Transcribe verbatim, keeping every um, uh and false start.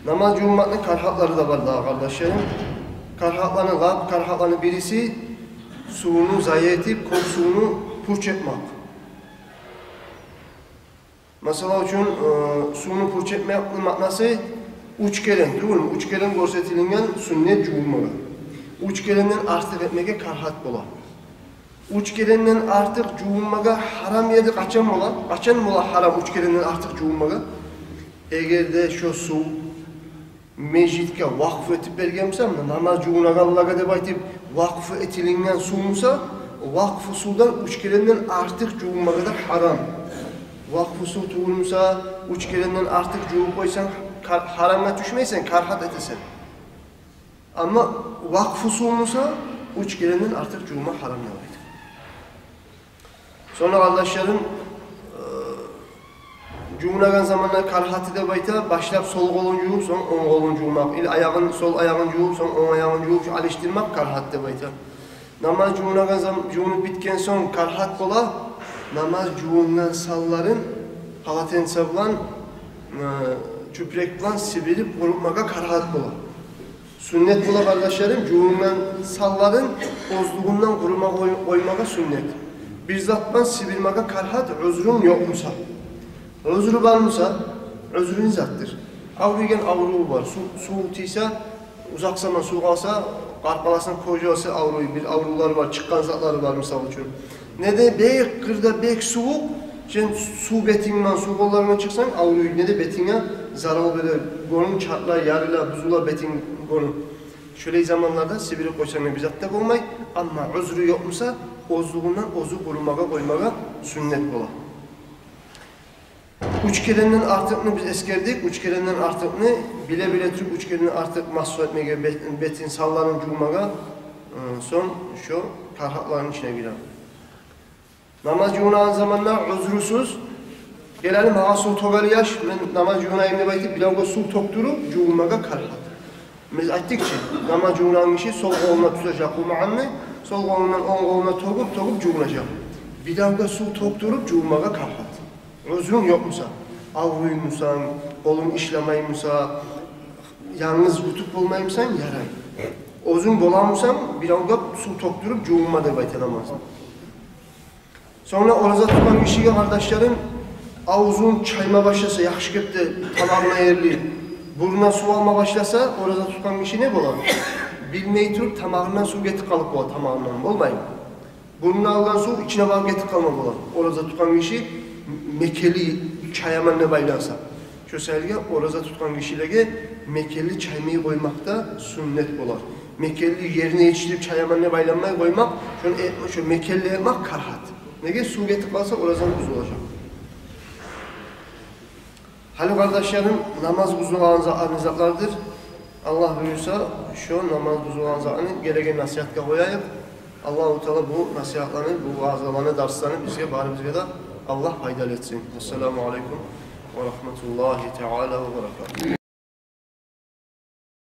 Намаз жувунмакъны карагьатлары да бар дагъы, къардашларым. Карагьатланы, лап карагьатланы бириси — сувну зая этип, кёп сувну пуч этмек. Масала учун, э, сувну пуч этмекни маънасы уьч керен, тюгюлмю? Уьч керен гёрсетилинген сюннет жувунмагъа. Уьч керенден артыкъ этмеге карагьат бола. Уьч керенден артыкъ жувунмагъа гьарам ерде къачан бола? Къачан бола гьарам уьч керенден артыкъ жувунмагъа? Эгер де шо сув межитге вакъф этип берген буса, муна намаз жувунагъанлагъа деп айтып вакъф этилинген сув буса, вакъф сувдан уьч керенден артыкъ жувунмагъа да гьарам. Вакъф сув тюгюл буса, уьч керенден артыкъ жувуп къойсанг, ка-, гьарамгъа тюшмейсен, карагьат этесен. Амма вакъф сув буса, уьч керенден артыкъ жувунма гьарам деп айта. Сонг, къардашларым, э, жувунагъан заманда карагьаты деп айта, башлап сол къолун жувуп, сонг онг къолун жувмакъ, или аягъын, сол аягъын жувуп, сонг онг аягъын жувуп, шу алышдырмакъ карагьат деп айта. Намаз жувунагъан зам-, жувунуп битген сонг карагьат бола, намаз жувунгъан санларын полотенце булан, э, чюпюрек булан сибирип къурутмагъа карагьат бола. Сюннет бола, къардашларым, жувунгъан санларын озлугъундан къурума къой-, къоймагъа сюннет. Бир зат булан сибирмеге карагьат, узрунг ёкъ буса. Узру бар буса, узру не затдыр? Авруйгъан авруву бар. Сув, сув тийсе, узакъ заман сув къалса, къаркъарасына кожасы авруй, бир аврувлары бар, чыкъгъан затлары бар, мисал учун. Не де бек къырда, бек сувукъ, сен сув бетинг булан, сув къолларынг булан чыкъсанг, авруй, не де бетинге зарал бере, гёнюнг чартлай, ярыла, бузула бетинг, гёнюнг. Шолай заманларда сибирип къойсанг да бир зат да болмай, амма узру ёкъ буса, озлугъундан оьзю къурумагъа къоймагъа сюннет бола. Уьч керенден артыкъны биз эсгердик, уьч керенден артыкъны, биле-биле туруп уьч керенден артыкъ масгь этмеге, бет-, бетин, санларын жувмагъа, э, сонг шо карагьатланы ичине гире. Намаз жувунагъан заманда узрусуз, гел гьали магъа сув тёгели, яш, мен намаз жувунайым деп айтып, биревге сув тёкдюрюп жувунмагъа карагьат. Биз айтдыкъ чы, намаз жувунагъан гиши сол къолуна тутажакъ къумагъанны, сол къолундан онг къолуна тёгюп, тёгюп жувунажакъ. Биревге сув тёкдюрюп жувунмагъа карагьат. Узрунг ёкъ буса, авруй бусанг, къолунг ишлемей буса, янгыз ютуп болмай бусанг, ярай. Оьзюнг бола бусанг, биревге сув тёкдюрюп жувунма деп айта намазда. Сонг ораза тутгъан гишиге, къардашларым, авзун чайма башласа, яхшы кепде тамагъына ерли, бурнуна сув алма башласа, ораза тутгъан гиши не бола? Билмей туруп тамагъындан сув гетип къалып бола, тамагъындан болмай. Бурнуна алгъан сув ичине барып гетип къалма бола. Ораза тутгъан гиши мекенли чаяман деп айланса. Шо саялы ораза тутгъан гишилеге мекенли чаймай къоймакъ да сюннет болар. Мекенли ерине етишдирип чаяман деп айланмай къоймакъ, шону э-, шо мекенли этмек карагьат. Неге? Сув гетип къалса, оразанг бузулажакъ. Гьали, къардашларым, намаз бузулагъан за-, затлардыр. Аллагь буюрса, шо намаз бузулагъан затны гелеген насигьатгъа къояйыкъ. Аллагьу Таала бу насигьатланы, бу ваазланы, дарсланы бизге, барыбызгъа да Аллагь пайдалы этсин. Ассаламу алейкум ва рагьматуллагьи таала ва баракатугь.